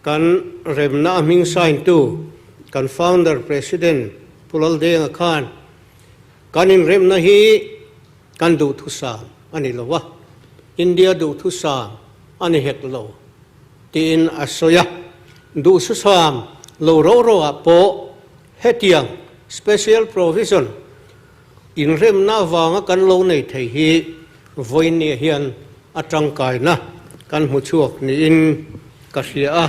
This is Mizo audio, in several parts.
Kan remna a hming sign tu kan founder President Pu Laldenga khan kan inremna hi kan duhthusam a ni lo a, India duhthusam a ni hek lo tiin a sawi a. Duhthusam lo ro ro ah pawh hetiang special provision inremna avanga kan lo nei thei hi vawiinniah hian a tangkaina kan hmu chhuak niin ka hria a,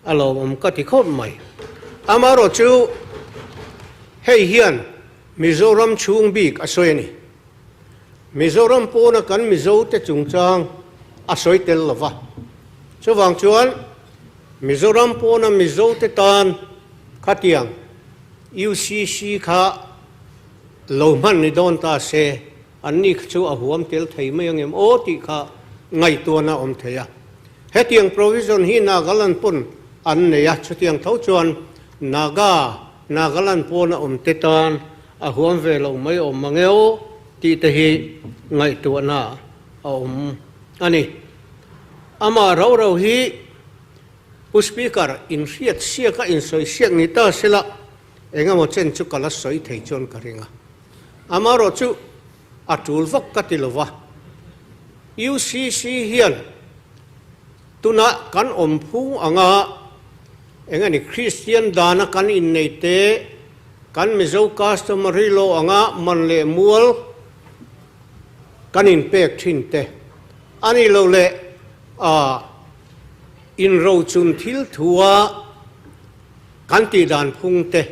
a lawmawm ka ti khawp mai. Amaherawhchu hei hian Mizoram chhung bik a sawi a ni. Mizoram pawna kan Mizote chungchang a sawi tel lo va. Chuvang chuan Mizoram pawna Mizote tan khatiang UCC kha lo hman ni dawn ta se, Anni kha chu a huam tel thei mai angem aw tih kha ngaihtuahna a awm thei a. Hetiang provision hi Nagaland pawn an nei a, chutiang tho chuan Naga, Nagaland pawn a awm te tan a huam ve lo mai awm mange aw tih te hi ngaihtuahna a awm a ni. Amah rau rau hi Pu Speaker inhriat siak a insawi siak ni ta sela engemaw chen chu ka la sawi thei chuan ka ring a. Amaherawh chu a tul vak ka ti lova, UCC hian tuna kan awm phung anga eng a ni Kristian dana kan innei te, kan Mizo customary law anga man leh mual kan inpek thin te a ni lo leh a inrochun thil thua kan tihdan phung te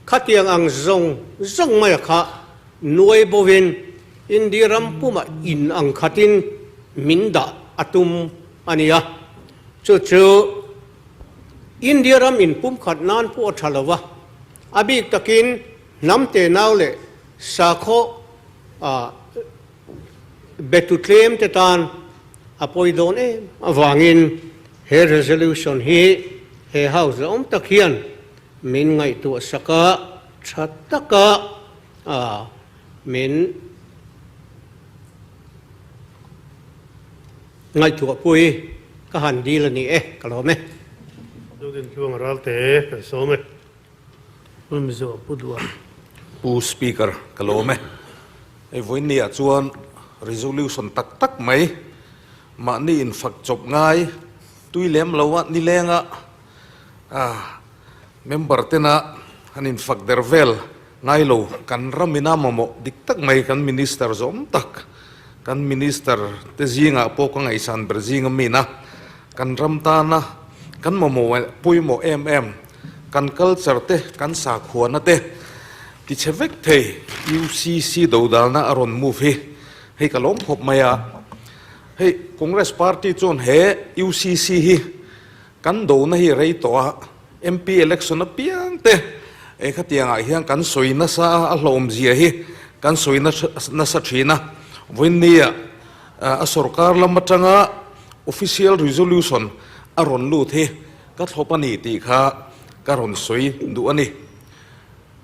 Khatiang ang zawng zawng maia kha nuai bovin India ram pumah in ang khatin min dah a tum a ni a. Chu chu India ram in pumkhat nan pawh a tha lo va, a bik takin hnam tenau leh sakhaw betu tlem te tan a pawi dawn em avangin he resolution hi he house la awm tak hian Min ngaihtuah sak a, tha taka min ngaihtuahpui ka han dil a ni e, ka lawm e. Zodin Tluang Ralte kan sawm e. Pu Mizo Pu Duan. Pu Speaker ka lawm e. Hei vawiinniah chuan resolution tak tak mai mahni infak chawp ngai tui lem lo a nileng a Member tena an infak der vel ngai lo, kan ram ina mamawh dik tak mai kan minister zawm tak, kan minister te zingah pawh ka ngaihsan ber zinga mina kan ram tana kan mamawh pawimawh em em, kan culture te, kan sakhuana te tichhe vek thei UCC dodalna a rawn move hi hei ka lawm khawp mai a, hei Congress party chuan he UCC hi Kan dona hi rei tawh a, MP election apiang te e khatiangah hian kan sawi nasa a, a hlawmzia hi kan sawi nasa thin a. Vawiinnia a sorkar lam atanga official resolution a rawn lut hi ka thlawp a ni tih kha ka rawn sawi duh a ni.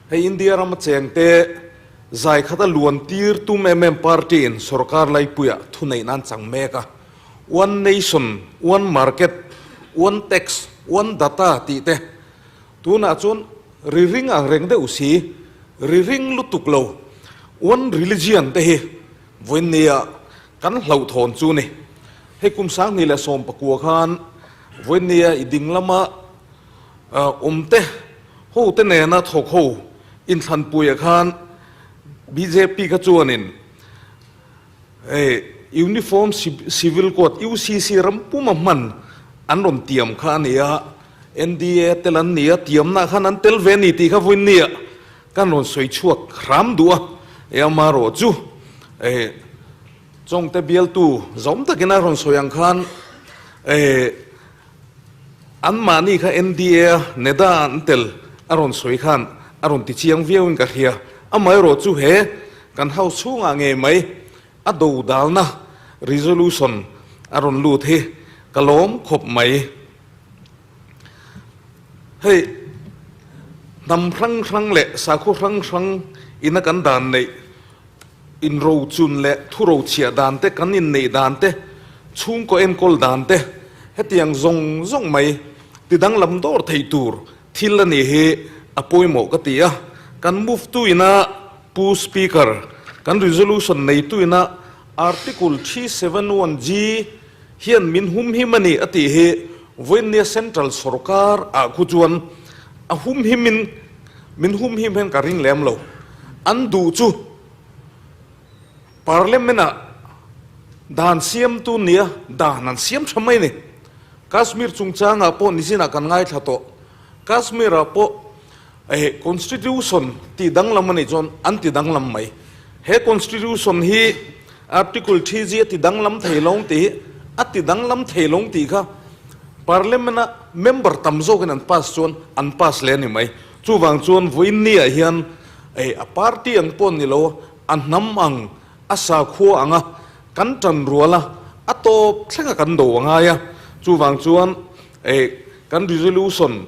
Hei India rama chengte zai khata luan tir tum em em party in sorkar laipuiah thuneih nan chang mek a. One nation, one market, one tax, one data tih te tunah chuan ri ring ang reng deuh si, ri ring lutuk lo one religion te hi vawiinnia kan hlauhthawn chu ni. Hei kum 2019 khan vawiinnia i ding lama awm te ho te nena thawk ho inthlanpuiah khan bjp kha chuanin Hei Uniform Civil Code, UCC, ram puma hman an rawn tiam kha a ni a, NDA tel an ni a, tiamna khan an tel ve a ni tih kha vawiinnia kan rawn sawi chhuak hram duh a, e amaherawh chu e Chawngte bialtu zawm takin a rawn sawi ang khan e anmahni kha NDA NEDA an tel a rawn sawi khan a rawn ti chiang viauin ka hria, amaherawh chu he Kan house chhungah ngei mai a do dalna resolution a rawn lut hi ka lawm khawp mai. Hei hnam hrang hrang leh sakhaw hrang hrang ina kan dan neih inrochun leh thurochhiah dan te, kan inneih dan te, chhungkaw enkawl dan te. Hetiang zawng zawng mai ti danglam dawr thei tur thil a nih hi a pawimawh ka ti a. Kan move tu ina Pu Speaker, kan resolution neitu ina Article 371G hian min humhim a ni a tih hi vawiinnia Central sorkar ah khu chuan a humhim in min humhim hian ka ring lem lo. An duh chu Parliament ah dan siamtu nia dan an siam tha mai a ni. Kashmir chungchangah pawh nizinah kan ngaithla tawh. Kashmir ah pawh eh Constitution tih danglam a nih chuan an ti danglam mai. He Constitution hi Article 3G a ti danglam thei lo ang tih hi a ti danglam thei lo ang tih kha Parliament a member tam zawkin an pass chuan an pass leh a ni mai. Chuvang chuan vawiin niah hian eh a party ang pawh ni lo a hnam ang, a sakhua anga kan tan rual a, a tawp thlenga kan do a ngai a. Chuvang chuan eh kan resolution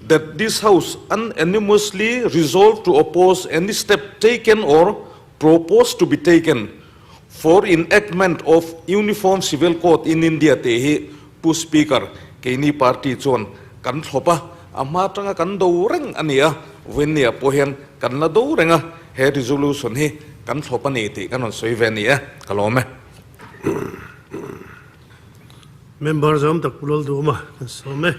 that this house unanimously resolve to oppose any step taken or proposed to be taken for enactment of Uniform Civil Code in India tih hi Pu Speaker, keini party chuan kan thlawp a, a hma atanga kan do reng a ni a, vawiinniah pawh hian kan la do reng a, he resolution hi kan thlawp a ni tih kan rawn sawi ve a ni e, ka lawm e. Member zawm tak Pu Lalduma kan sawm e.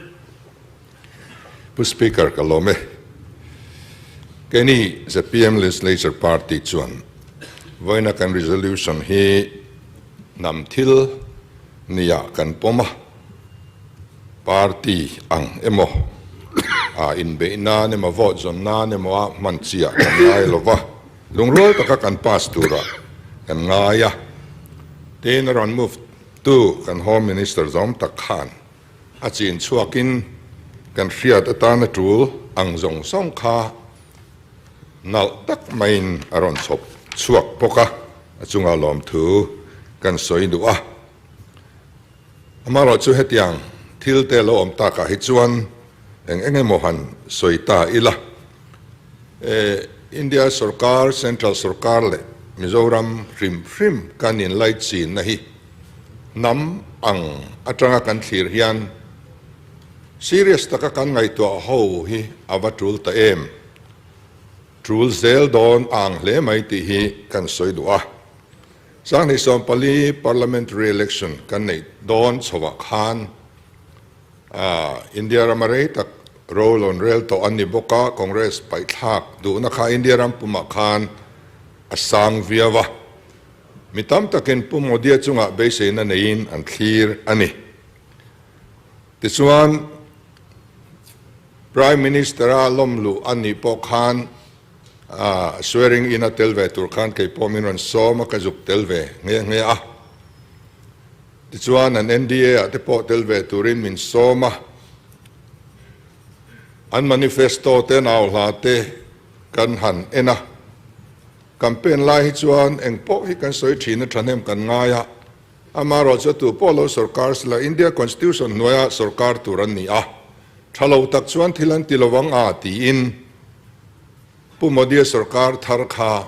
Pu Speaker ka lawm e. Keini zpm Legislature Party chuan vawiina kan resolution hi hnam thil nia kan pawm a, party ang emaw a inbeih nan emaw vote zawn nan emaw a hman chiah kan ngai lo va, lungrual taka kan pass turah kan ngai a. Tin, a rawn move tu kan Home Minister zawm tak khan A chin chhuakin kan hriat atana tul ang zawng zawng kha nalh tak maiin a rawn chhawp chhuak bawk a, a chunga lawmthu kan sawi duh a. Amaherawhchu hetiang thil te lo awm takah hi chuan eng eng emaw han sawi ta ila. E, India sorkar, Central sorkar leh Mizoram hrim hrim kan inlaichinna hi Hnam ang atanga kan thlir hian serious taka kan ngaihtuah ho hi a va tul ta em? Tul zel dawn a ang hle mai tih hi kan sawi duh a. 2014 Parliamentary Election kan neih dawn chhovah khan India rama rei tak role on rel tawh an ni bawk a, Congress paihthlak duhna kha India ram pumah khan a sang viau a. Mi tam takin Pu Modi-a chungah beiseina neiin an thlir a ni. Tichuan, Prime Minister-a lawmluh a nih pawh khan swearing in a tel ve tur khan kei pawh min rawn sawm a, ka zuk tel ve nghe nghe a. Tichuan, an NDA-ah te pawh tel ve turin min sawm a. An manifesto te nau hla te kan han en a. Campaign lai hi chuan eng pawh hi kan sawi thin a thahnem kan ngai a, amaherawh chu tu pawh lo sorkar sila India Constitution hnuaia sorkar tur an ni a, tha lo tak chuan thil an ti lo ang a tiin Pu Modi-a sorkar thar kha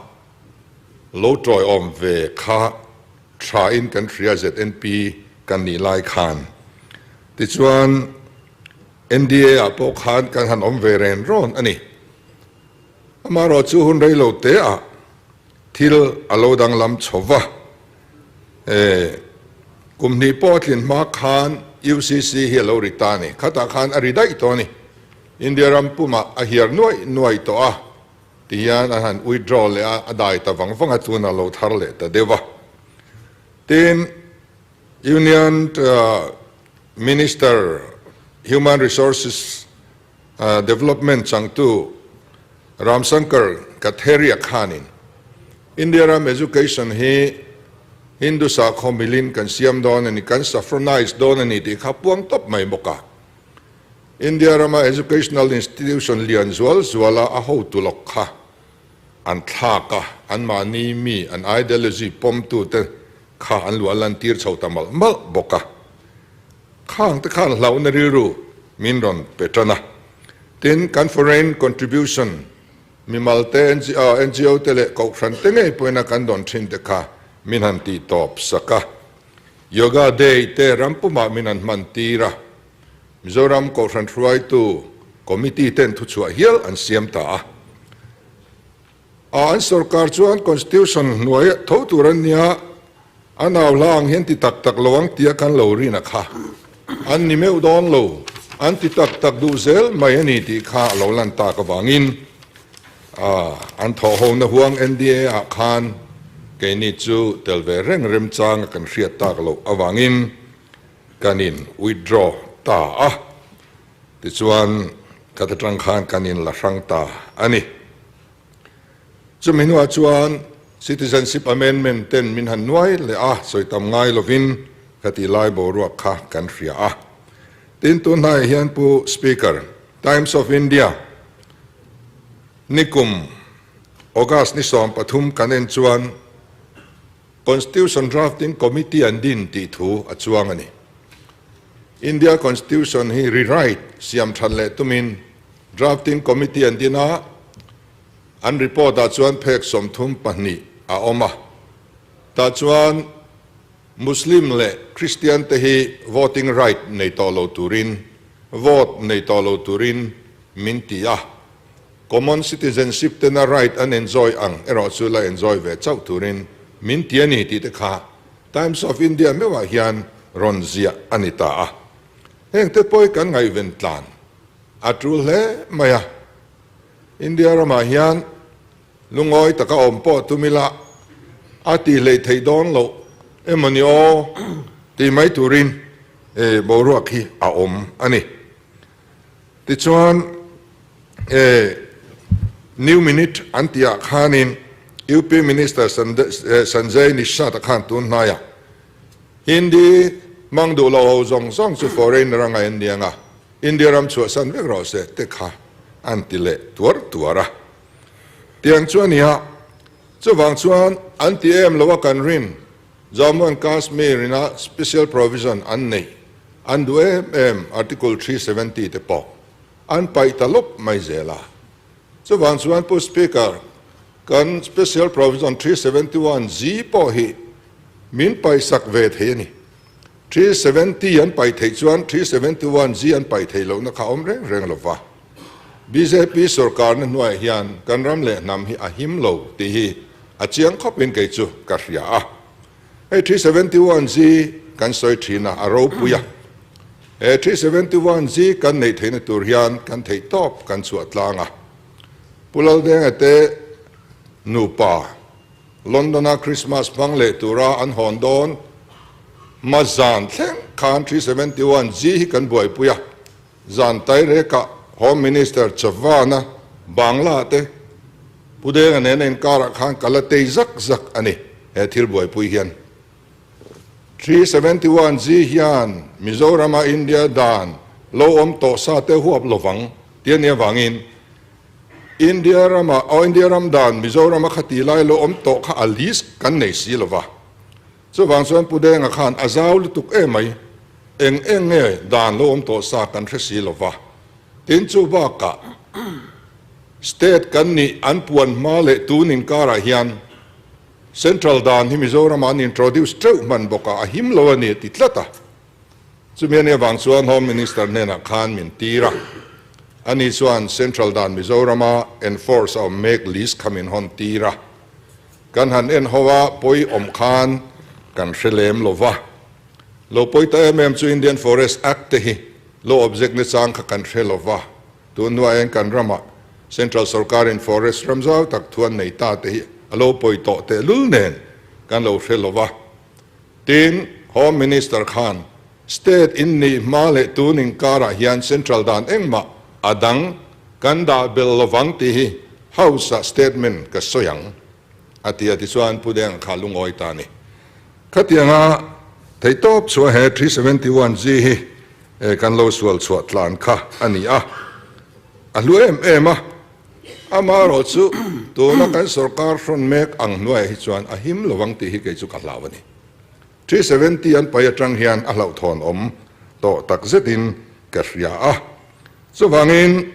lo tawiawm ve kha thain kan hria ZNP kan nih lai khan. Tichuan NDA ah pawh khan kan han awm ve ren rawn a ni. Amaherawh chu hun rei lo te ah thil a lo danglam chho va, e, kum hnih pawh a tlin hma khan UCC hi a lo ri ta a ni. Khatah khan a ri daih tawh a ni. India ram pumah a hiar nuaih nuaih tawh a, ti hian a han withdraw leh a, a dai ta vang vang a, tunah a lo thar leh ta deuh a. Tin, Union Minister Human Resources Development changtu Ramshankar Katheria khanin India ram education hi Hindu sakhaw milin kan siam dawn a ni, kan saffronize dawn a ni tih kha puang tawp mai bawk a. India rama educational institution lian zual zuala a hotu lawk kha an thlak a, anmahni mi an ideology pawmtute kha an luah lantir chho ta malh malh bawk a. Khang te khan hlauhna rilru min rawn pe tan a. Tin, kan foreign contribution, mimal te, NGO te leh kohhran te ngei pawhin a kan dawn thin te kha min han tih tawp sak a. Yoga Day te ram pumah min an hman tir a, Mizoram Kohhran hruaitu Committee ten thuchhuah hial an siam ta a. A an sorkar chuan Constitution hnuai tho tur an nia, an au hla ang hian ti tak tak lo ang tia kan lo rin a kha. An ni meuh dawn lo, an ti tak tak duh zel mai a ni tih kha a lo lan tak avangin an thawhhona huang NDA ah khan keini chu tel ve reng remchang a kan hriat tak loh avangin kan in withdraw ta a. Tichuan, ka ta tang khan kan in la hrang ta a ni. Chumi hnuah chuan Citizenship Amendment ten min han nuai leh a, sawi tam ngai lovin ka tih lai boruak kha kan hria a. Tin, tun hnaiah hian Pu Speaker, Times of India nikum August ni 13 kan en chuan Constitution Drafting Committee an din tih thu a chuang a ni. India Constitution hi rewrite, siam that leh tumin Drafting Committee an din a, an report ah chuan phek 32 a awm a. Tah chuan Muslim leh Christian te hi voting right nei tawh lo turin, vote nei tawh lo turin min ti a. Common citizenship tena right an enjoy ang erawh chu la enjoy ve chauh turin min ti a ni tih te kha Times of India meuhah hian rawn ziah a ni ta a. Heng te pawh hi kan ngaihven tlan a tul hle mai a. India ramah hian lungawi taka awm pawh tum ila a tih hleih theih dawn loh emaw ni aw tih mai turin boruak hi a awm a ni. Tichuan, e New Minute an tihah khanin UP Minister Sanjay Nishad-a khan tun hnaiah Hindi hmang duh lo ho zawng zawng chu foreigner anga en niang a, India ram chhuahsan vek rawh se te kha an ti leh tuar tuar a. Tiang chu a nia, chuvang chuan an ti em lo a kan rin Jammu and Kashmir ina special provision an neih an duh em em Article 370 te pawh an paih ta lawp mai zel a. Chuvang chuan Pu Speaker, kan special provision 371 G pawh hi min paihsak ve thei a ni. 370 an paih theih chuan 371 G an paih theih lohna kha a awm reng reng lo va. Bjp sorkarna hnuaiah hian kan ram leh hnam hi a him lo tih hi a chiang khawpin kei chu ka hria a. Hei 371 G kan sawi thin a, a ropui a. He 371 G kan neih theihna tur hian kan theih tawp kan chhuah tlang a. Pu Laldenga te nupa London-a Christmas hmang leh tura an hawn dawn hma zan thleng khan 371 G hi kan buaipui a. Zan Taireka Home Minister Chavan-a Bangla te Pu Denga nena inkarah khan ka la tei zak zak a ni he thil buaipui hian. 371 G hian Mizorama India dan lo awm tawh sa te huap lovang ti a nih avangin India rama aw India ram dan Mizorama khati lai lo awm tawh kha a list kan nei si lova. Chuvang chuan Pu Denga khan a zau lutuk emai, eng eng nge dan lo awm tawh sa kan hre si lova. Tin chu bakah State kan nih an puan hma leh tun inkarah hian Central dan hi Mizoramah an introduce teuh hman bawk a, a him lo a ni a ti tlat a. Chumi a nih avang chuan Home Minister hnenah khan min tir a, ani chuan Central dan Mizorama enforce a awm mek list kha min hawn tir a. Kan han en ho a, pawi awm khan kan hre lem lo va. Lo pawi ta em em chu Indian Forest Act te hi lo object na chang kha kan hre lo va. Tun hnuah hian kan ramah Central sorkarin forest ram zau tak thu an nei ta te hi a lo pawi tawh tehlul nen kan lo hre lo va. Tin, Home Minister khan State in nih hma leh tun inkarah hian Central dan engmah a dang kan dah bel lovang tih hi House-ah statement ka sawi ang, a ti a. Tichuan Pu Denga kha lungawi ta a ni. Khatianga theihtawp chhuah he 371 G hi kan lo sual chhuah tlan kha a ni a, a hlu em em a. Amaherawh chu tuna kan sorkar hrawn mek ang hnuaiah hi chuan a him lovang tih hi kei chu ka hlau a ni. 370 an pai atang hian a hlauhthawn awm tawh tak zetin ka hria a. Chuvangin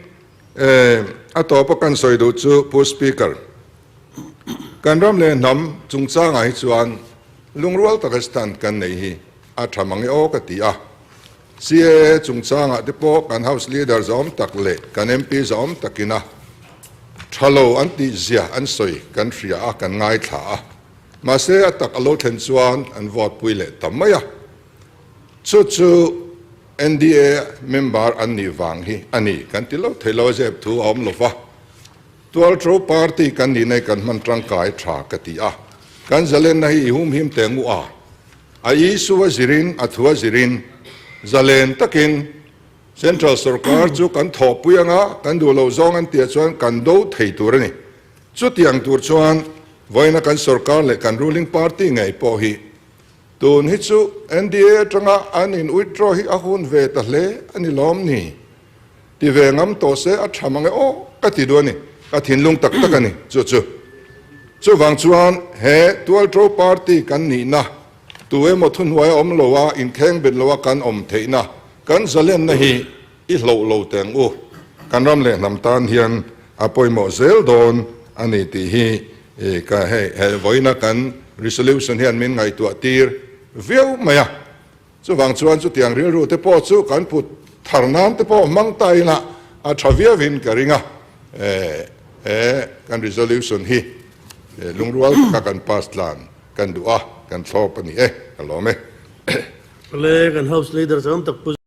a tawpa kan sawi duh chu Pu Speaker, kan ram leh hnam chungchangah hi chuan lungrual taka stand kan nei hi. a tha mang e aw ka ti a. CAA chungchangah te pawh kan House Leader zawm tak leh kan MP zawm takin a tha lo an tih zia an sawi kan hria a, kan ngaithla a. Mahse a tak a lo thlen chuan an vote pui leh ta mai a. Chu chu NDA member an nih vang hi a ni kan ti lo thei lo a zep thu a awm lo va. Tualtho party kan nih nei kan hman tangkai tha ka ti a. Kan zalenna hi i humhim teh ngu a. A Isua zirin, a thua zirin, zalen takin Central sorkar chu kan thawhpui anga kan duh loh zawng an tih chuan kan do thei tur a ni. Chutiang tur chuan vawiina kan sorkar leh kan ruling party ngei pawh hi tun hi chu NDA atanga an in withdraw hi a hun ve ta hle a ni lawm ni? Ti ve ngam tawh se a tha mang e aw ka ti duh a ni, ka thinlung tak tak a ni chu chu. Chuvang chuan he Tualṭo Party kan nihna, tu emaw thuhnuai a awm lo a, inkheng bet lo a kan awm theihna, kan zalenna hi i hloh lo teng u, kan ram leh hnam tan hian a pawimawh zel dawn a ni tih hi ka hei he vawiina kan resolution hian min ngaihtuah tir viau mai a. Chuvang chuan chutiang rilru te pawh chu kan put thar nan te pawh hmang ta ila a tha viauin ka ring a, he kan resolution hi lungrual taka kan pass tlan kan duh a, kan thlawp a ni e, ka lawm e. Le kan House Leader chang tak Pu.